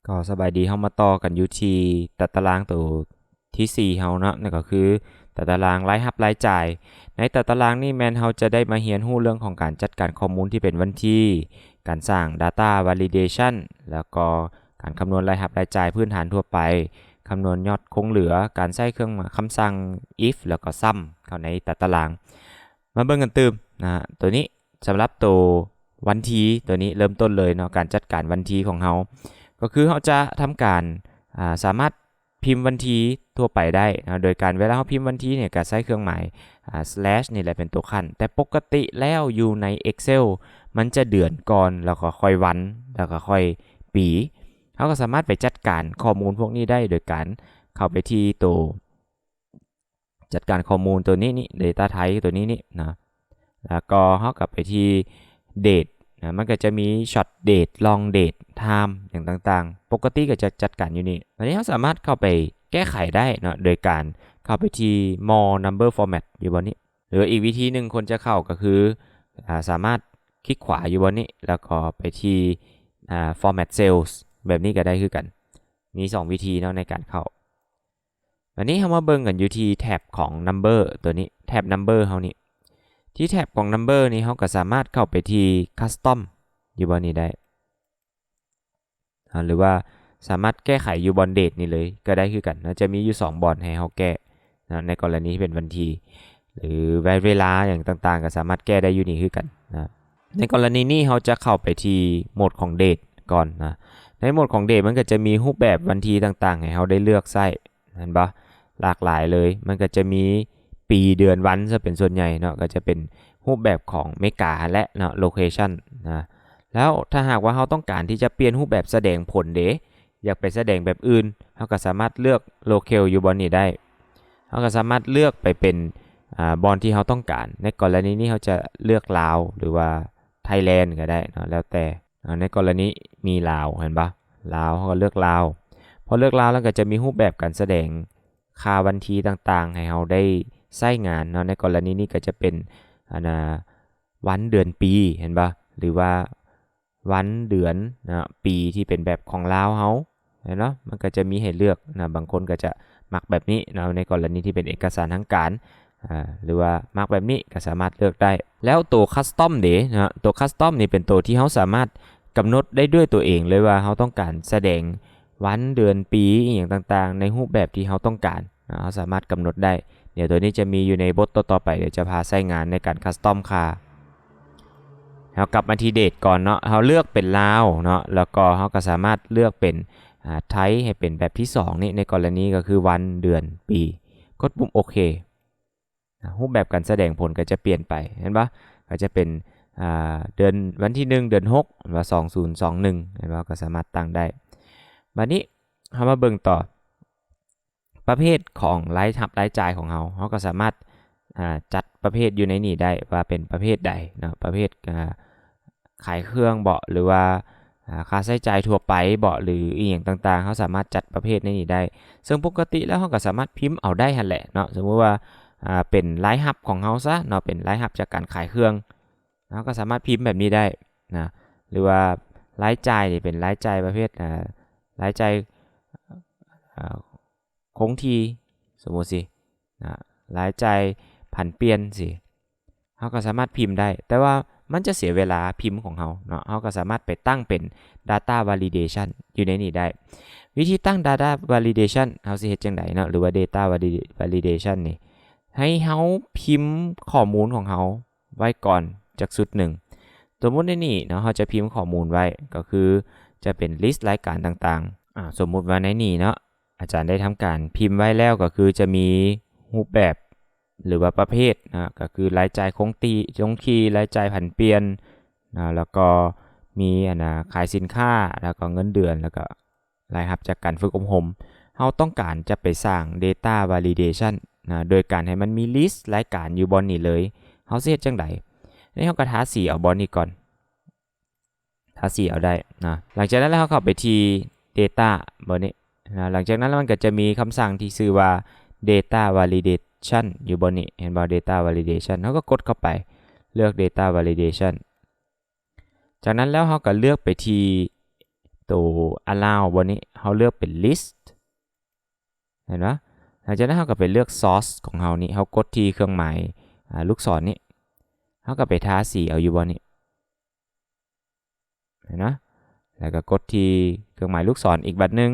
ກໍສະບາຍດີ, ເຮົາມາຕໍ່ກັນຢູ່ທີ່ຕາຕະລາງໂຕທີສີ່ເຮົາເນາະ, ນັ້ນກໍຄືຕາຕະລາງລາຍຮັບລາຍຈ່າຍ. ໃນຕາຕະລາງນີ້ແມ່ນເຮົາຈະໄດ້ມາຮຽນຮູ້ເລື່ອງຂອງການຈັດການຂໍ້ມູນທີ່ເປັນວັນທີ, ການສ້າງ data validation ແລ້ວກໍການຄຳນວນລາຍຮັບລາຍຈ່າຍພື້ນຖານທົ່ວໄປ, ຄຳນວນຍອດຄົງເຫຼືອ, ການໃຊ້ເຄື່ອງໝາຍຄຳສັ່ງ if ແລ້ວກໍ sum ເຂົ້າໃນຕາຕະລາງ. ມາເບິ່ງກັນຕື່ມນະ, ໂຕນີ້ ສຳລັບໂຕວັນທີໂຕນີ້ເລີ່ມຕົ້ນເລີຍເນາະ, ການຈັດການວັນທີຂອງເຮົາ ກໍຄືເຮົາຈະທຳການ ອ່າ ສາມາດພິມວັນທີທົ່ວໄປໄດ້ເນາະ, ໂດຍການເວລາເຮົາພິມວັນທີນີ້ກໍໃຊ້ເຄື່ອງໝາຍ ອ່າ slash ນີ້ແຫຼະເປັນຕົວຂັ້ນ, ແຕ່ປົກກະຕິແລ້ວຢູ່ໃນ Excel ມັນຈະເດືອນກ່ອນ ແລ້ວກໍຄ່ອຍວັນ ແລ້ວກໍຄ່ອຍປີ. ເຮົາກໍສາມາດໄປຈັດການຂໍ້ມູນພວກນີ້ໄດ້ ໂດຍການເຂົ້າໄປທີ່ໂຕ ຈັດການຂໍ້ມູນຕົວນີ້ນີ້ data type ຕົວນີ້ນີ້ນະ, ແລ້ວກໍເຮົາກໍໄປທີ່ date ນະ, ມັນກໍຈະມີ short date long date time ຫຍັງຕ່າງໆ, ປົກກະຕິກໍຈະຈັດການຢູ່ນີ້. ອັນນີ້ເຮົາສາມາດເຂົ້າໄປແກ້ໄຂໄດ້ເນາະ ໂດຍການເຂົ້າໄປທີ່ more number format ຢູ່ບ່ອນນີ້, ຫຼືວ່າອີກວິທີໜຶ່ງຄົນຈະເຂົ້າກໍຄື ອ່າ ສາມາດຄລິກຂວາຢູ່ບ່ອນນີ້ ແລ້ວກໍໄປທີ່ ອ່າ format cells ແບບນີ້ກໍໄດ້ຄືກັນ. ມີສອງວິທີເນາະໃນການເຂົ້າ. ບັດນີ້ເຮົາມາເບິ່ງກັນຢູ່ທີ່ແທັບຂອງ number ຕົວນີ້, ແທັບ number ເຮົານີ້. ທີ່ແທັບຂອງ number ນີ້ ເຮົາກໍສາມາດເຂົ້າໄປທີ່ custom ຢູ່ບ່ອນນີ້ໄດ້ ອາ ຫຼືວ່າສາມາດແກ້ໄຂຢູ່ບ່ອນ date ນີ້ເລີຍກໍໄດ້ຄືກັນເນາະ, ຈະມີຢູ່ສອງບ່ອນໃຫ້ເຮົາແກ້ເນາະ, ໃນກໍລະນີທີ່ເປັນວັນທີ ຫຼື ວັນເວລາຫຍັງຕ່າງໆ ກໍສາມາດແກ້ໄດ້ຢູ່ນີ້ຄືກັນນະ. ໃນກໍລະນີນີ້ເຮົາຈະເຂົ້າໄປທີ່ໂໝດຂອງ date ກ່ອນນະ. ໃນໂໝດຂອງ date ມັນກໍຈະມີຮູບແບບວັນທີຕ່າງໆ ໃຫ້ເຮົາໄດ້ເລືອກໃຊ້ ເຫັນບໍ່? ຫຼາກຫຼາຍເລີຍ. ມັນກໍຈະມີປີ ເດືອນ ວັນ ຊະເປັນສ່ວນໃຫຍ່ເນາະ, ກໍຈະເປັນຮູບແບບຂອງເມກາຫັ້ນແຫຼະເນາະ location ນະ. ແລ້ວຖ້າຫາກວ່າເຮົາຕ້ອງການທີ່ຈະປ່ຽນຮູບແບບສະແດງຜົນເດ, ຢາກໄປສະແດງແບບອື່ນ, ເຮົາກໍສາມາດເລືອກ locale ຢູ່ບ່ອນນີ້ໄດ້. ເຮົາກໍສາມາດເລືອກໄປເປັນ ອ່າ ບ່ອນທີ່ເຮົາຕ້ອງການ. ໃນກໍລະນີນີ້ເຮົາຈະເລືອກລາວ ຫຼືວ່າ Thailand ກໍໄດ້ເນາະ, ແລ້ວແຕ່. ອ່າ ໃນກໍລະນີມີລາວ ເຫັນບໍ່? ລາວ ເຮົາກໍເລືອກລາວ. ພໍເລືອກລາວແລ້ວກໍຈະມີຮູບແບບການສະແດງຄ່າວັນທີຕ່າງໆ ໃຫ້ເຮົາໄດ້ໃຊ້ງານເນາະ. ໃນກໍລະນີນີ້ກໍຈະເປັນ ອັນນ່າ ວັນ ເດືອນ ປີ ເຫັນບໍ່? ຫຼືວ່າ ວັນ ເດືອນ ນະ ປີ ທີ່ເປັນແບບຂອງລາວເຮົາ ເຫັນບໍ່? ມັນກໍຈະມີໃຫ້ເລືອກນະ, ບາງຄົນກໍຈະມັກແບບນີ້ເນາະ ໃນກໍລະນີທີ່ເປັນເອກະສານທາງການ ອາ ຫຼືວ່າມັກແບບນີ້ກໍສາມາດເລືອກໄດ້. ແລ້ວໂຕ custom ເດເນາະ, ໂຕ custom ນີ້ເປັນໂຕທີ່ເຮົາສາມາດກຳນົດໄດ້ດ້ວຍຕົວເອງເລີຍວ່າເຮົາຕ້ອງການສະແດງວັນ ເດືອນ ປີ ອີ່ຫຍັງຕ່າງໆ ໃນຮູບແບບທີ່ເຮົາຕ້ອງການ. ເຮົາສາມາດກຳນົດໄດ້. ດຽວໂຕນີ້ຈະມີຢູ່ໃນບົດຕໍ່ໆໄປ, ດຽວຈະພາໃຊ້ງານໃນການ custom ຄ່າ. ເຮົາກັບມາທີ່ date ກ່ອນເນາະ, ເຮົາເລືອກເປັນລາວເນາະ, ແລ້ວກໍເຮົາກໍສາມາດເລືອກເປັນ ອາ Thai ໃຫ້ເປັນແບບທີສອງນີ້, ໃນກໍລະນີກໍຄືວັນ ເດືອນ ປີ. ກົດປຸ່ມໂອເຄ. ອາ ຮູບແບບການສະແດງຜົນກໍຈະປ່ຽນໄປ, ເຫັນບໍ່? ກໍຈະເປັນ ອາ ເດືອນ ວັນທີໜຶ່ງ ເດືອນຫົກ ຫຼືວ່າ ສອງສູນສອງໜຶ່ງ ເຫັນບໍ່? ກໍສາມາດຕັ້ງໄດ້. ບາດນີ້ເຮົາມາເບິ່ງຕໍ່ ປະເພດຂອງລາຍຮັບລາຍຈ່າຍຂອງເຮົາ, ເຮົາກໍສາມາດ ອາ ຈັດປະເພດຢູ່ໃນນີ້ໄດ້ວ່າເປັນປະເພດໃດເນາະ, ປະເພດ ອາ ຂາຍເຄື່ອງເບາະ ຫຼືວ່າ ອາ ຄ່າໃຊ້ຈ່າຍທົ່ວໄປເບາະ ຫຼືອີ່ຫຍັງຕ່າງໆ, ເຮົາສາມາດຈັດປະເພດໃນນີ້ໄດ້. ເຊິ່ງປົກກະຕິແລ້ວເຮົາກໍສາມາດພິມເອົາໄດ້ຫັ້ນແຫຼະເນາະ, ສົມມຸດວ່າ ອາ ເປັນລາຍຮັບຂອງເຮົາຊະເນາະ, ເປັນລາຍຮັບຈາກການຂາຍເຄື່ອງ, ເຮົາກໍສາມາດພິມແບບນີ້ໄດ້ນະ. ຫຼືວ່າລາຍຈ່າຍນີ້ເປັນລາຍຈ່າຍປະເພດ ອາ ລາຍຈ່າຍ ອາ ຄົງທີ່ ສົມມຸດຊິ ນະ ລາຍຈ່າຍຜັນປ່ຽນຊິ ເຮົາກໍສາມາດພິມໄດ້, ແຕ່ວ່າມັນຈະເສຍເວລາພິມຂອງເຮົາເນາະ. ເຮົາກໍສາມາດໄປຕັ້ງເປັນ data validation ຢູ່ໃນນີ້ໄດ້. ວິທີຕັ້ງ data validation ເຮົາຊິເຮັດຈັ່ງໃດເນາະ, ຫຼືວ່າ data valid- validation ນີ້ ໃຫ້ເຮົາພິມຂໍ້ມູນຂອງເຮົາໄວ້ກ່ອນຈັກຊຸດໜຶ່ງ. ສົມມຸດໃນນີ້ເນາະ, ເຮົາຈະພິມຂໍ້ມູນໄວ້ ກໍຄືຈະເປັນ list ລາຍການຕ່າງໆ. ອາ ສົມມຸດວ່າໃນນີ້ເນາະ, ອາຈານໄດ້ທຳການພິມໄວ້ແລ້ວ ກໍຄືຈະມີຮູບແບບ ຫຼືວ່າປະເພດນະ, ກໍຄືລາຍຈ່າຍຄົງທີ່ ຄົງທີ່, ລາຍຈ່າຍຜັນປ່ຽນນະ, ແລ້ວກໍມີ ອັນນະ ຂາຍສິນຄ້າ, ແລ້ວກໍເງິນເດືອນ, ແລ້ວກໍລາຍຮັບຈາກການຝຶກອົບຮົມ. ເຮົາຕ້ອງການຈະໄປສ້າງ data validation ນະ, ໂດຍການໃຫ້ມັນມີ list ລາຍການຢູ່ບ່ອນນີ້ເລີຍ. ເຮົາຊິເຮັດຈັ່ງໃດ? ນີ້ເຮົາກໍທາສີເອົາບ່ອນນີ້ກ່ອນ. ທາສີເອົາໄດ້ນະ. ຫຼັງຈາກນັ້ນແລ້ວເຮົາເຂົ້າໄປທີ່ data ບ່ອນນີ້ນະ. ຫຼັງຈາກນັ້ນແລ້ວມັນກໍຈະມີຄຳສັ່ງທີ່ຊື່ວ່າ data validation ຢູ່ບ່ອນນີ້, ເຫັນບໍ່? Data validation ເຮົາກໍກົດເຂົ້າໄປ, ເລືອກ data validation. ຈາກນັ້ນແລ້ວເຮົາກໍເລືອກໄປທີ່ໂຕ ໂຕ allow ບໍ່ນີ້ ເຮົາເລືອກເປັນ list ເຫັນບໍ່? ຫຼັງຈາກນັ້ນເຮົາກໍໄປເລືອກ source ຂອງເຮົານີ້ ເຮົາກົດທີ່ເຄື່ອງໝາຍ ອາ ລູກສອນນີ້ ເຮົາກໍໄປທາສີເອົາຢູ່ບໍ່ນີ້ ເຫັນບໍ່? ແລ້ວກໍກົດທີ່ເຄື່ອງໝາຍລູກສອນອີກບາດໜຶ່ງ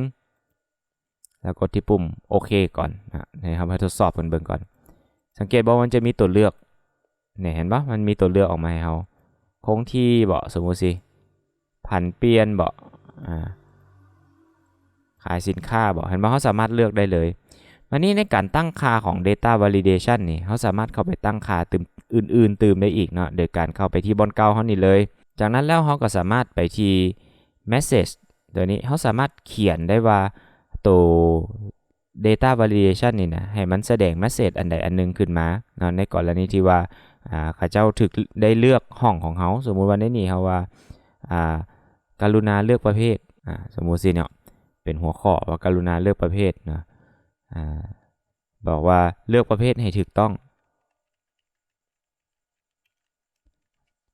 ແລ້ວກົດທີ່ປຸ່ມໂອເຄກ່ອນນະ ໃຫ້ເຮົາມາທົດສອບກັນເບິ່ງກ່ອນ. ສັງເກດບໍ່ ມັນຈະມີຕົວເລືອກ ນີ້ ເຫັນບໍ່? ມັນມີຕົວເລືອກອອກມາໃຫ້ເຮົາ ຄົງທີ່ບໍ ສົມມຸດຊິ ຜັນປ່ຽນບໍ ອາ ຂາຍສິນຄ້າບໍ ເຫັນບໍ່? ເຮົາສາມາດເລືອກໄດ້ເລີຍ. ບາດນີ້ໃນການຕັ້ງຄ່າຂອງ data validation ນີ້ ເຮົາສາມາດເຂົ້າໄປຕັ້ງຄ່າຕື່ມ ອື່ນໆຕື່ມໄດ້ອີກເນາະ ໂດຍການເຂົ້າໄປທີ່ບ່ອນເກົ່າເຮົານີ້ເລີຍ. ຈາກນັ້ນແລ້ວເຮົາກໍສາມາດໄປທີ່ message ຕົວນີ້ ເຮົາສາມາດຂຽນໄດ້ວ່າໂຕ data validation ນີ້ນະ ໃຫ້ມັນສະແດງ message ອັນໃດອັນໜຶ່ງຂຶ້ນມາເນາະ ໃນກໍລະນີທີ່ວ່າ ອາ ເຂົາເຈົ້າຖືກໄດ້ເລືອກຫ້ອງຂອງເຮົາ. ສົມມຸດວ່າໃນນີ້ເຮົາວ່າ ອາ ກະລຸນາເລືອກປະເພດ ອາ ສົມມຸດຊິເນາະ ເປັນຫົວຂໍ້ວ່າກະລຸນາເລືອກປະເພດເນາະ ອາ ບອກວ່າເລືອກປະເພດໃຫ້ຖືກຕ້ອງ.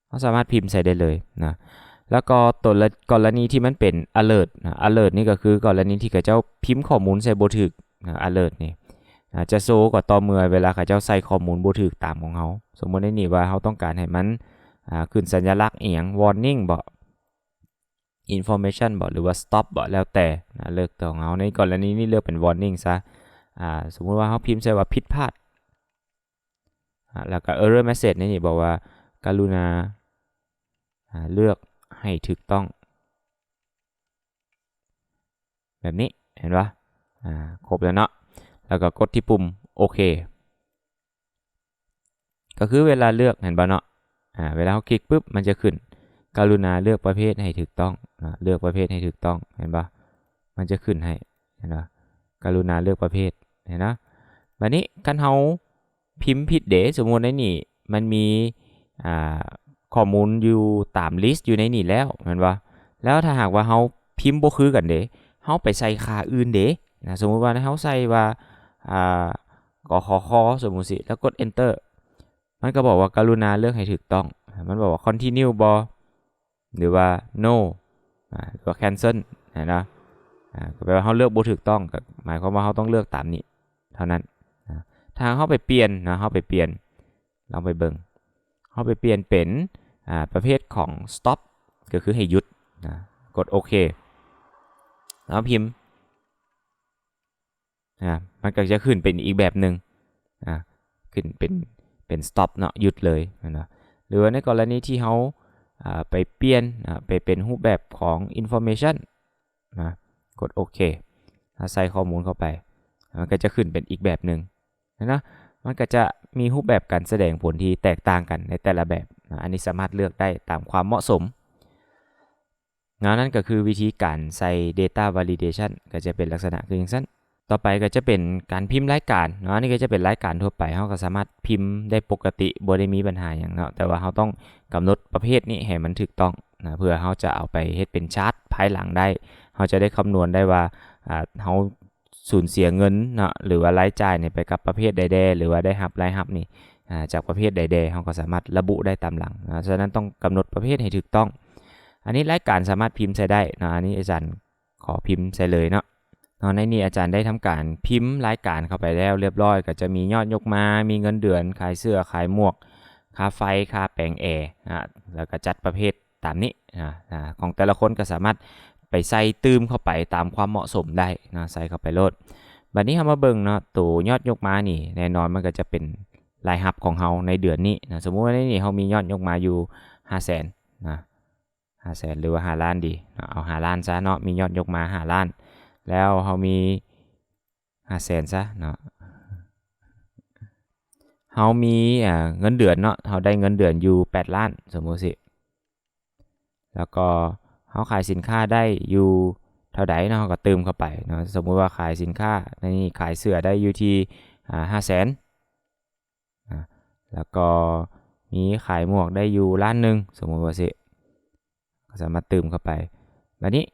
ເຮົາສາມາດພິມໃສ່ໄດ້ເລີຍນະ. ແລ້ວກໍຕົວລະ ກໍລະນີທີ່ມັນເປັນ alert ນະ alert ນີ້ກໍຄືກໍລະນີທີ່ເຂົາເຈົ້າພິມຂໍ້ມູນໃສ່ບໍ່ຖືກນະ alert ນີ້ ອາ ຈະໂຊກໍຕໍ່ເມື່ອເວລາເຂົາເຈົ້າໃສ່ຂໍ້ມູນບໍ່ຖືກຕາມຂອງເຮົາ. ສົມມຸດໃນນີ້ວ່າເຮົາຕ້ອງການໃຫ້ມັນ ອາ ຂຶ້ນສັນຍະລັກອີ່ຫຍັງ warning ບໍ information ບໍ ຫຼືວ່າ stop ບໍ ແລ້ວແຕ່ນະ ເລືອກຕົວຂອງເຮົາ. ໃນກໍລະນີນີ້ເລືອກເປັນ warning ຊະ. ອາ ສົມມຸດວ່າເຮົາພິມໃສ່ວ່າຜິດພາດ ອາ ແລ້ວກໍ error message ໃນນີ້ບອກວ່າກະລຸນາ ອາ ເລືອກໃຫ້ຖືກຕ້ອງ ແບບນີ້ ເຫັນບໍ່? ອາ ຄົບແລ້ວເນາະ ແລ້ວກໍກົດທີ່ປຸ່ມໂອເຄ ກໍຄືເວລາເລືອກ ເຫັນບໍ່ເນາະ? ອາ ເວລາເຮົາຄລິກປຶບ ມັນຈະຂຶ້ນ ກະລຸນາເລືອກປະເພດໃຫ້ຖືກຕ້ອງນະ ເລືອກປະເພດໃຫ້ຖືກຕ້ອງ ເຫັນບໍ່? ມັນຈະຂຶ້ນໃຫ້ ເຫັນບໍ່? ກະລຸນາເລືອກປະເພດ ເຫັນບໍ່? ບາດນີ້ຄັນເຮົາພິມຜິດເດ ສົມມຸດໃນນີ້ມັນມີ ອາ ຂໍ້ມູນຢູ່ຕາມ list ຢູ່ໃນນີ້ແລ້ວ ແມ່ນບໍ່? ແລ້ວຖ້າຫາກວ່າເຮົາພິມບໍ່ຄືກັນເດ ເຮົາໄປໃສ່ຄ່າອື່ນເດນະ ສົມມຸດວ່າເຮົາໃສ່ວ່າ ອາ ກຂຄ ສົມມຸດຊິ ແລ້ວກົດ enter ມັນກໍບອກວ່າກະລຸນາເລືອກໃຫ້ຖືກຕ້ອງ ມັນບອກວ່າ continue ບໍ ຫຼືວ່າ no ອາ ຫຼືວ່າ cancel ນະ ອາ ກໍແປວ່າເຮົາເລືອກບໍ່ຖືກຕ້ອງ ກໍໝາຍຄວາມວ່າເຮົາຕ້ອງເລືອກຕາມນີ້ເທົ່ານັ້ນນະ. ຖ້າເຮົາໄປປ່ຽນນະ ເຮົາໄປປ່ຽນ ລອງໄປເບິ່ງ ເຮົາໄປປ່ຽນເປັນ ອາ ປະເພດຂອງ stop ກໍຄືໃຫ້ຢຸດນະ ກົດໂອເຄ ແລ້ວພິມ ອາ ມັນກໍຈະຂຶ້ນເປັນອີກແບບໜຶ່ງ ອາ ຂຶ້ນເປັນ ເປັນ stop ເນາະ ຢຸດເລີຍແມ່ນບໍ່? ຫຼືວ່າໃນກໍລະນີທີ່ເຮົາ ອາ ໄປປ່ຽນ ອາ ໄປເປັນຮູບແບບຂອງ information ນະ ກົດໂອເຄ ແລ້ວໃສ່ຂໍ້ມູນເຂົ້າໄປ ມັນກໍຈະຂຶ້ນເປັນອີກແບບໜຶ່ງ ເຫັນເນາະ? ມັນກໍຈະມີຮູບແບບການສະແດງຜົນທີ່ແຕກຕ່າງກັນໃນແຕ່ລະແບບນະ ອັນນີ້ສາມາດເລືອກໄດ້ຕາມຄວາມເໝາະສົມ. ແນວນັ້ນກໍຄືວິທີການໃສ່ data validation ກໍຈະເປັນລັກສະນະຄືຈັ່ງຊັ້ນ. ຕໍ່ໄປກໍຈະເປັນການພິມລາຍການເນາະ, ອັນນີ້ກໍຈະເປັນລາຍການທົ່ວໄປ, ເຮົາກໍສາມາດພິມໄດ້ປົກກະຕິ ບໍ່ໄດ້ມີບັນຫາຫຍັງເນາະ, ແຕ່ວ່າເຮົາຕ້ອງກຳນົດປະເພດນີ້ໃຫ້ມັນຖືກຕ້ອງນະ, ເພື່ອເຮົາຈະເອົາໄປເຮັດເປັນຊາດພາຍຫຼັງໄດ້, ເຮົາຈະໄດ້ຄຳນວນໄດ້ວ່າ ອາ ເຮົາ ສູນເສຍເງິນເນາະ ຫຼືວ່າລາຍຈ່າຍນີ້ໄປກັບປະເພດໃດແດ່ ຫຼືວ່າໄດ້ຮັບລາຍຮັບນີ້ ອາ ຈາກປະເພດໃດແດ່ ເຮົາກໍສາມາດລະບຸໄດ້ຕາມຫຼັງເນາະ, ສະນັ້ນຕ້ອງກຳນົດປະເພດໃຫ້ຖືກຕ້ອງ. ອັນນີ້ລາຍການສາມາດພິມໃສ່ໄດ້ເນາະ, ອັນນີ້ອາຈານຂໍພິມໃສ່ເລີຍເນາະ. ເນາະ ໃນນີ້ອາຈານໄດ້ທຳການພິມລາຍການເຂົ້າໄປແລ້ວລຽບຮ້ອຍ, ກໍຈະມີຍອດຍົກມາ, ມີເງິນເດືອນ, ຂາຍເສື້ອ, ຂາຍໝວກ, ຄ່າໄຟ, ຄ່າແປງແອ ນະ, ແລ້ວກໍຈັດປະເພດ ຕາມນີ້ນະ, ອາ ຂອງແຕ່ລະຄົນກໍສາມາດໄປໃສ່ຕື່ມເຂົ້າໄປຕາມຄວາມເໝາະສົມໄດ້ນະ, ໃສ່ເຂົ້າໄປໂລດ. ບັດນີ້ເຮົາມາເບິ່ງເນາະ, ໂຕຍອດຍົກມານີ້ ແນ່ນອນມັນກໍຈະເປັນລາຍຮັບຂອງເຮົາໃນເດືອນນີ້ນະ. ສົມມຸດວ່າໃນນີ້ເຮົາມີຍອດຍົກມາຢູ່ຫ້າແສນນະ, ຫ້າແສນ ຫຼືວ່າຫ້າລ້ານດີເນາະ, ເອົາຫ້າລ້ານຊະເນາະ, ມີຍອດຍົກມາຫ້າລ້ານ, ແລ້ວເຮົາມີ ຫ້າແສນຊະເນາະ. ເຮົາມີ ອາ ເງິນເດືອນເນາະ, ເຮົາໄດ້ເງິນເດືອນຢູ່ແປດລ້ານ ສົມມຸດຊິ, ແລ້ວກໍເຮົາຂາຍສິນຄ້າໄດ້ຢູ່ເທົ່າໃດເນາະ, ເຮົາກໍຕື່ມເຂົ້າໄປເນາະ. ສົມມຸດວ່າຂາຍສິນຄ້າໃນນີ້ ຂາຍເສື້ອໄດ້ຢູ່ທີ່ ອາ ຫ້າແສນ ນະ, ແລ້ວກໍມີຂາຍໝວກໄດ້ຢູ່ລ້ານໜຶ່ງ ສົມມຸດວ່າຊີ້, ກໍສາມາດຕື່ມເຂົ້າໄປ. ບາດນີ້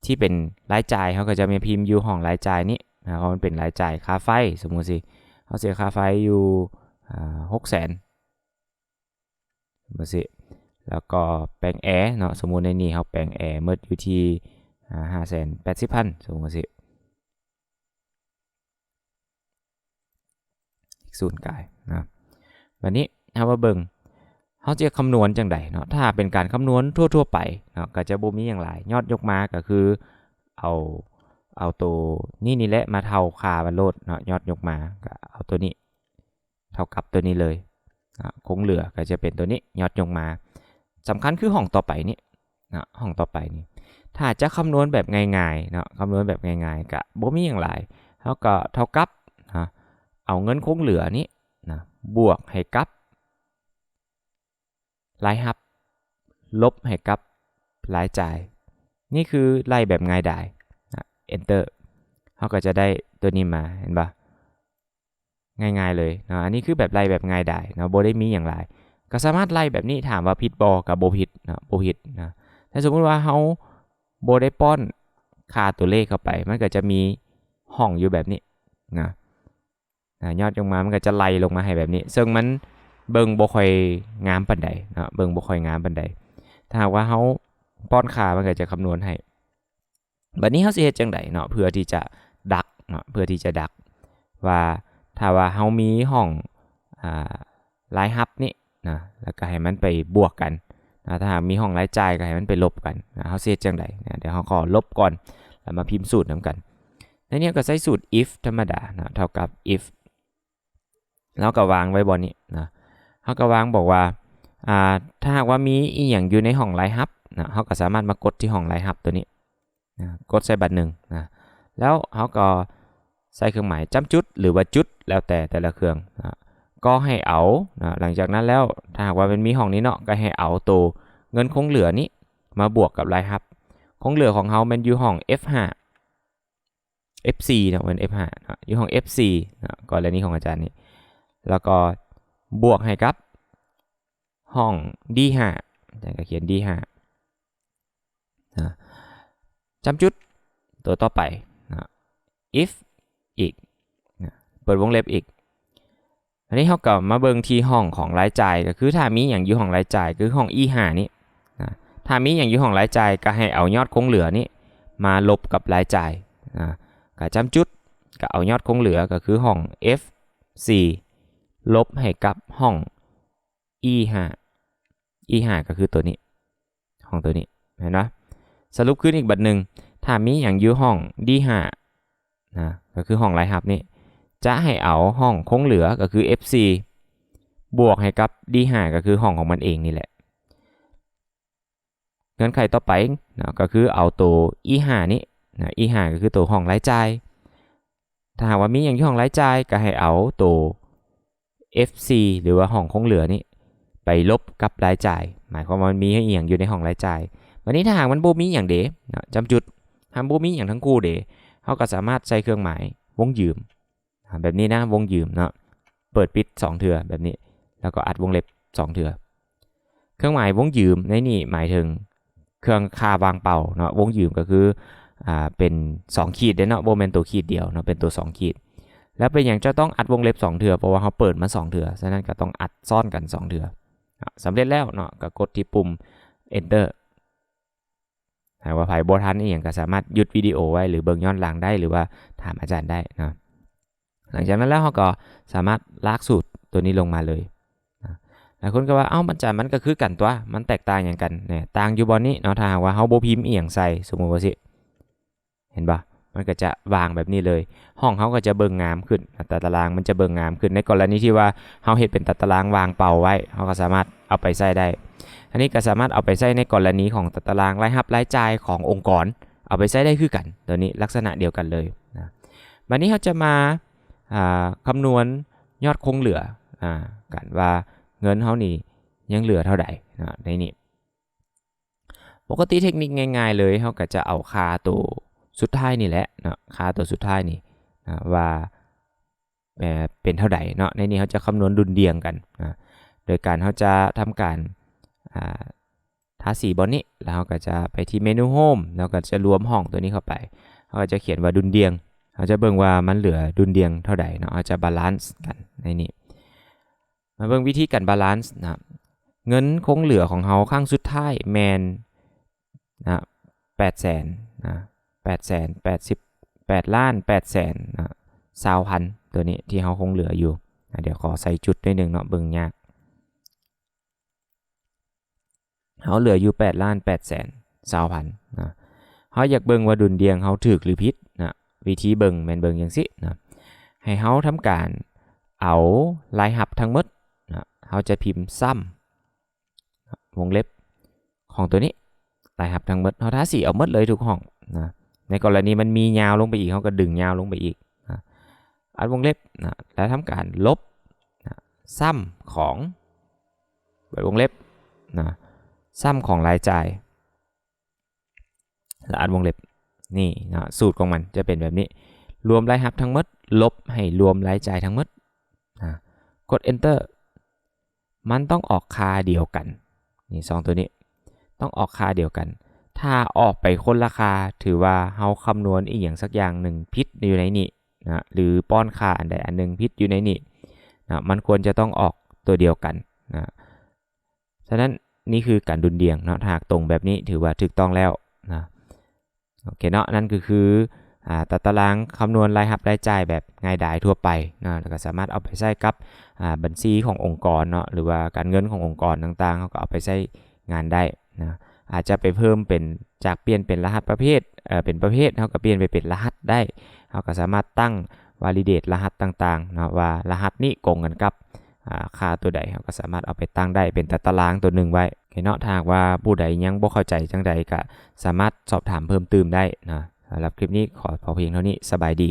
ທີ່ເປັນລາຍຈ່າຍ ເຮົາກໍຈະມາພິມຢູ່ຫ້ອງລາຍຈ່າຍນີ້ນະ, ເພາະມັນເປັນລາຍຈ່າຍຄ່າໄຟ ສົມມຸດຊີ້, ເຮົາເສຍຄ່າໄຟຢູ່ ອາ ຫົກແສນ ຈັ່ງຊີ້, ແລ້ວກໍແປງແອເນາະ, ສົມມຸດໃນນີ້ເຮົາແປງແອໝົດຢູ່ທີ່ ອ່າ ຫ້າແສນແປດສິບພັນ ສົມມຸດວ່າຊີ້ ເລກສູນກາຍນະ. ບັດນີ້ເຮົາມາເບິ່ງ ເຮົາຈະຄຳນວນຈັ່ງໃດເນາະ. ຖ້າເປັນການຄຳນວນທົ່ວໆໄປເນາະ ກໍຈະບໍ່ມີຫຍັງຫຼາຍ, ຍອດຍົກມາກໍຄືເອົາ ເອົາໂຕນີ້ນີ້ແຫຼະມາເທົ່າຄ່າມັນໂລດເນາະ. ຍອດຍົກມາກໍເອົາໂຕນີ້ເທົ່າກັບໂຕນີ້ເລີຍນະ, ຄົງເຫຼືອກໍຈະເປັນໂຕນີ້ ຍອດຍົກມາ. ສຳຄັນຄືຫ້ອງຕໍ່ໄປນີ້ນະ, ຫ້ອງຕໍ່ໄປນີ້ ຖ້າຈະຄຳນວນແບບງ່າຍໆເນາະ, ຄຳນວນແບບງ່າຍໆ ກະບໍ່ມີຫຍັງຫຼາຍ, ເຮົາກໍເທົ່າກັບນະ ເອົາເງິນຄົງເຫຼືອນີ້ນະ ບວກໃຫ້ກັບລາຍຮັບ ລົບໃຫ້ກັບລາຍຈ່າຍ. ນີ້ຄືໄລ່ແບບງ່າຍດາຍນະ, Enter ເຮົາກໍຈະໄດ້ຕົວນີ້ມາ, ເຫັນບໍ່? ງ່າຍໆເລີຍເນາະ. ອັນນີ້ຄືແບບໄລ່ແບບງ່າຍດາຍເນາະ, ບໍ່ໄດ້ມີຫຍັງຫຼາຍ, ກໍສາມາດໄລ່ແບບນີ້. ຖາມວ່າຜິດບໍ່? ກໍບໍ່ຜິດເນາະ, ບໍ່ຜິດນະ. ແຕ່ສົມມຸດວ່າເຮົາບໍ່ໄດ້ປ້ອນຄ່າຕົວເລກເຂົ້າໄປ, ມັນກໍຈະມີຫ້ອງຢູ່ແບບນີ້ນະ. ນະ ຍອດລົງມາມັນກໍຈະໄລ່ລົງມາໃຫ້ແບບນີ້, ເຊິ່ງມັນເບິ່ງບໍ່ຄ່ອຍງາມປານໃດເນາະ, ເບິ່ງບໍ່ຄ່ອຍງາມປານໃດ. ຖ້າຫາກວ່າເຮົາປ້ອນຄ່າ ມັນກໍຈະຄຳນວນໃຫ້. ບັດນີ້ເຮົາຊິເຮັດຈັ່ງໃດເນາະ ເພື່ອທີ່ຈະດັກເນາະ, ເພື່ອທີ່ຈະດັກວ່າ ຖ້າວ່າເຮົາມີຫ້ອງ ອ່າ ລາຍຮັບນີ້ນະ ແລ້ວກໍໃຫ້ມັນໄປບວກກັນນະ, ຖ້າຫາກມີຫ້ອງລາຍຈ່າຍກໍໃຫ້ມັນໄປລົບກັນນະ. ເຮົາຊິເຮັດຈັ່ງໃດນະ? ດຽວເຮົາຂໍລົບກ່ອນ ແລ້ວມາພິມສູດນຳກັນ. ໃນນີ້ກໍໃຊ້ສູດ if ທຳມະດານະ, ເທົ່າກັບ if ເຮົາກໍວາງໄວ້ບ່ອນນີ້ນະ, ເຮົາກໍວາງບອກວ່າ ອ່າ ຖ້າຫາກວ່າມີອີ່ຫຍັງຢູ່ໃນຫ້ອງລາຍຮັບນະ, ເຮົາກໍສາມາດມາກົດທີ່ຫ້ອງລາຍຮັບຕົວນີ້ນະ, ກົດໃສ່ບາດໜຶ່ງນະ, ແລ້ວເຮົາກໍໃສ່ເຄື່ອງໝາຍຈ້ຳຈຸດ ຫຼືວ່າຈຸດ ແລ້ວແຕ່ແຕ່ລະເຄື່ອງນະ, ກໍໃຫ້ເອົານະ, ຫຼັງຈາກນັ້ນແລ້ວ ຖ້າຫາກວ່າມັນມີຫ້ອງນີ້ເນາະ, ກໍໃຫ້ເອົາໂຕເງິນຄົງເຫຼືອນີ້ມາບວກກັບລາຍຮັບ. ຄົງເຫຼືອຂອງເຮົາແມ່ນຢູ່ຫ້ອງ F ຫ້າ F ສີ່ເນາະ, ແມ່ນ F ຫ້າເນາະ, ຢູ່ຫ້ອງ F ສີ່ເນາະ, ກໍລະນີຂອງອາຈານນີ້, ແລ້ວກໍບວກໃຫ້ກັບຫ້ອງ D ຫ້າ, ອາຈານກໍຂຽນ D ຫ້ານະ, ຈ້ຳຈຸດ ຕົວຕໍ່ໄປນະ, if ອີກນະ, ເປີດວົງເລັບອີກ. ອັນນີ້ເຮົາກໍມາເບິ່ງທີ່ຫ້ອງຂອງລາຍຈ່າຍ, ກໍຄືຖ້າມີຫຍັງຢູ່ຫ້ອງລາຍຈ່າຍ ຄືຫ້ອງ E ຫ້ານີ້ນະ, ຖ້າມີຫຍັງຢູ່ຫ້ອງລາຍຈ່າຍ ກໍໃຫ້ເອົາຍອດຄົງເຫຼືອນີ້ມາລົບກັບລາຍຈ່າຍນະ, ກໍຈ້ຳຈຸດ ກໍເອົາຍອດຄົງເຫຼືອ ກໍຄືຫ້ອງ F ສີ່ ລົບໃຫ້ກັບຫ້ອງ E ຫ້າ, E ຫ້າ ກໍຄືຕົວນີ້ ຫ້ອງຕົວນີ້ ເຫັນບໍ່? ສະຫຼຸບຄືນອີກບັດໜຶ່ງ, ຖ້າມີຫຍັງຢູ່ຫ້ອງ D ຫ້ານະ, ກໍຄືຫ້ອງລາຍຮັບນີ້, ຈະໃຫ້ເອົາຫ້ອງຄົງເຫຼືອ ກໍຄື F ສີ່ ບວກໃຫ້ກັບ D ຫ້າ ກໍຄືຫ້ອງຂອງມັນເອງນີ້ແຫຼະ. ເງື່ອນໄຂຕໍ່ໄປນະ, ກໍຄືເອົາໂຕ E ຫ້ານີ້ນະ, E ຫ້າ ກໍຄືໂຕຫ້ອງລາຍຈ່າຍ. ຖ້າຫາກວ່າມີຫຍັງຢູ່ຫ້ອງລາຍຈ່າຍ ກໍໃຫ້ເອົາໂຕ F ສີ່ ຫຼືວ່າຫ້ອງຄົງເຫຼືອນີ້ໄປລົບກັບລາຍຈ່າຍ, ໝາຍຄວາມວ່າມັນມີອີ່ຫຍັງຢູ່ໃນຫ້ອງລາຍຈ່າຍ. ບັດນີ້ຖ້າຫາກມັນບໍ່ມີຫຍັງເດນະ, ຈ້ຳຈຸດ, ຖ້າບໍ່ມີຫຍັງທັງຄູ່ເດ, ເຮົາກໍສາມາດໃສ່ເຄື່ອງໝາຍວົງຢືມແບບນີ້ນະ, ວົງຢືມເນາະ, ເປີດປິດສອງເທື່ອແບບນີ້, ແລ້ວກໍອັດວົງເລັບສອງເທື່ອ. ເຄື່ອງໝາຍວົງຢືມໃນນີ້ໝາຍເຖິງເຄື່ອງຄ່າວ່າງເປົ່າເນາະ, ວົງຢືມກໍຄື ອ່າ ເປັນສອງຂີດເດ້ເນາະ, ບໍ່ແມ່ນຕົວຂີດດຽວເນາະ, ເປັນຕົວສອງຂີດ. ແລ້ວເປັນຫຍັງຈະຕ້ອງອັດວົງເລັບສອງເທື່ອ? ເພາະວ່າເຮົາເປີດມາສອງເທື່ອ, ສະນັ້ນກໍຕ້ອງອັດຊ້ອນກັນສອງເທື່ອ. ອ່າ ສຳເລັດແລ້ວເນາະ, ກໍກົດທີ່ປຸ່ມ Enter. ຫາກວ່າໃຜບໍ່ທັນອີ່ຫຍັງ ກໍສາມາດຢຸດວິດີໂອໄວ້ ຫຼືເບິ່ງຍ້ອນຫຼັງໄດ້ ຫຼືວ່າຖາມອາຈານໄດ້ເນາະ. ຫຼັງຈາກນັ້ນແລ້ວ ເຮົາກໍສາມາດລາກສູດຕົວນີ້ລົງມາເລີຍນະ. ຫຼາຍຄົນກໍວ່າ ເອົ້າ ມັນຈະ ມັນກໍຄືກັນຕົວະ, ມັນແຕກຕ່າງຫຍັງກັນແດ່? ຕ່າງຢູ່ບ່ອນນີ້ເນາະ, ຖ້າຫາກວ່າເຮົາບໍ່ພິມອີ່ຫຍັງໃສ່, ສົມມຸດວ່າຊີ້ ເຫັນບໍ່? ມັນກໍຈະວາງແບບນີ້ເລີຍ. ຫ້ອງເຮົາກໍຈະເບິ່ງງາມຂຶ້ນ, ຕາຕະລາງມັນຈະເບິ່ງງາມຂຶ້ນ. ໃນກໍລະນີທີ່ວ່າເຮົາເຮັດເປັນຕາຕະລາງວ່າງເປົ່າໄວ້, ເຮົາກໍສາມາດເອົາໄປໃຊ້ໄດ້. ອັນນີ້ກໍສາມາດເອົາໄປໃຊ້ໃນກໍລະນີຂອງຕາຕະລາງລາຍຮັບລາຍຈ່າຍຂອງອົງກອນ, ເອົາໄປໃຊ້ໄດ້ຄືກັນ. ຕົວນີ້ລັກສະນະດຽວກັນເລີຍນະ. ບັດນີ້ເຮົາຈະມາ ອ່າ ຄຳນວນຍອດຄົງເຫຼືອ ອ່າ ກັນວ່າເງິນເຮົານີ້ຍັງເຫຼືອເທົ່າໃດເນາະ ໃນນີ້. ປົກກະຕິເທັກນິກງ່າຍໆເລີຍ, ເຮົາກໍຈະເອົາຄ່າໂຕສຸດທ້າຍນີ້ແຫຼະເນາະ, ຄ່າໂຕສຸດທ້າຍນີ້ນະ ວ່າ ເປັນເທົ່າໃດເນາະ. ໃນນີ້ເຮົາຈະຄຳນວນດຸ່ນດ່ຽງກັນນະ ໂດຍການເຮົາຈະທຳການ ອ່າ ທາສີບ່ອນນີ້ ແລ້ວເຮົາກໍຈະໄປທີ່ເມນູ Home ແລ້ວກໍຈະລວມຫ້ອງຕົວນີ້ເຂົ້າໄປ. ເຮົາກໍຈະຂຽນວ່າດຸ່ນດ່ຽງ, ເຮົາຈະເບິ່ງວ່າມັນເຫຼືອດຸ່ນດ່ຽງເທົ່າໃດເນາະ, ເຮົາຈະ balance ກັນໃນນີ້. ມາເບິ່ງວິທີການ balance ນະ. ເງິນຄົງເຫຼືອຂອງເຮົາຄັ້ງສຸດທ້າຍແມ່ນນະ ແປດແສນ ນະ ແປດແສນ ແປດສິບ ແປດລ້ານ ແປດແສນນະ ຊາວພັນ ຕົວນີ້ທີ່ເຮົາຄົງເຫຼືອຢູ່ນະ. ດຽວຂໍໃສ່ຈຸດໜ້ອຍໜຶ່ງເນາະ ເບິ່ງຍາກ. ເຮົາເຫຼືອຢູ່ແປດລ້ານແປດແສນຊາວພັນນະ. ເຮົາຢາກເບິ່ງວ່າດຸນດ່ຽງເຮົາຖືກຫຼືຜິດນະ. ວິທີເບິ່ງແມ່ນເບິ່ງຈັ່ງຊີ້ນະ. ໃຫ້ເຮົາທຳການເອົາລາຍຮັບທັງໝົດນະ. ເຮົາຈະພິມຊຳ ວົງເລັບ ຂອງຕົວນີ້ ລາຍຮັບທັງໝົດ. ເຮົາທາສີເອົາໝົດເລີຍທຸກຫ້ອງນະ. ໃນກໍລະນີມັນມີຍາວລົງໄປອີກ ເຮົາກໍດຶງຍາວລົງໄປອີກນະ. ອັດວົງເລັບນະ ແລ້ວທຳການລົບນະ ຊຳຂອງ ເປີດວົງເລັບນະ ຊຳຂອງລາຍຈ່າຍ ແລ້ວອັດວົງເລັບ. ນີ້ເນາະ ສູດຂອງມັນຈະເປັນແບບນີ້ ລວມລາຍຮັບທັງໝົດ ລົບໃຫ້ລວມລາຍຈ່າຍທັງໝົດນະ. ກົດ Enter ມັນຕ້ອງອອກຄ່າດຽວກັນ. ນີ້ ສອງຕົວນີ້ຕ້ອງອອກຄ່າດຽວກັນ. ຖ້າອອກໄປຄົນລະຄ່າ ຖືວ່າເຮົາຄຳນວນອີ່ຫຍັງສັກຢ່າງໜຶ່ງຜິດຢູ່ໃນນີ້ນະ ຫຼືປ້ອນຄ່າອັນໃດອັນໜຶ່ງຜິດຢູ່ໃນນີ້ນະ. ມັນຄວນຈະຕ້ອງອອກຕົວດຽວກັນນະ. ສະນັ້ນ ນີ້ຄືການດຸນດ່ຽງເນາະ. ຖ້າຫາກຕົງແບບນີ້ ຖືວ່າຖືກຕ້ອງແລ້ວນະ. ໂອເຄເນາະ ນັ້ນກໍຄື ອາ ຕາຕະລາງຄຳນວນລາຍຮັບລາຍຈ່າຍແບບງ່າຍດາຍທົ່ວໄປເນາະ ແລ້ວກໍສາມາດເອົາໄປໃຊ້ກັບ ອາ ບັນຊີຂອງອົງກອນເນາະ ຫຼືວ່າການເງິນຂອງອົງກອນຕ່າງໆ ເຮົາກໍເອົາໄປໃຊ້ງານໄດ້ນະ. ອາດຈະໄປເພີ່ມເປັນ ຈາກປ່ຽນເປັນລະຫັດປະເພດ ເອີ ເປັນປະເພດ ເຮົາກໍປ່ຽນໄປເປັນລະຫັດໄດ້. ເຮົາກໍສາມາດຕັ້ງ validate ລະຫັດຕ່າງໆເນາະ ວ່າລະຫັດນີ້ກົງກັນກັບ ອາ ຄ່າຕົວໃດ ເຮົາກໍສາມາດເອົາໄປຕັ້ງໄດ້ເປັນຕາຕະລາງຕົວໜຶ່ງໄວ້ເນາະ. ຖ້າຫາກວ່າຜູ້ໃດຍັງບໍ່ເຂົ້າໃຈຈັ່ງໃດ ກໍສາມາດສອບຖາມເພີ່ມຕື່ມໄດ້ນະ. ສຳລັບຄລິບນີ້ຂໍພໍພຽງເທົ່ານີ້. ສະບາຍດີ.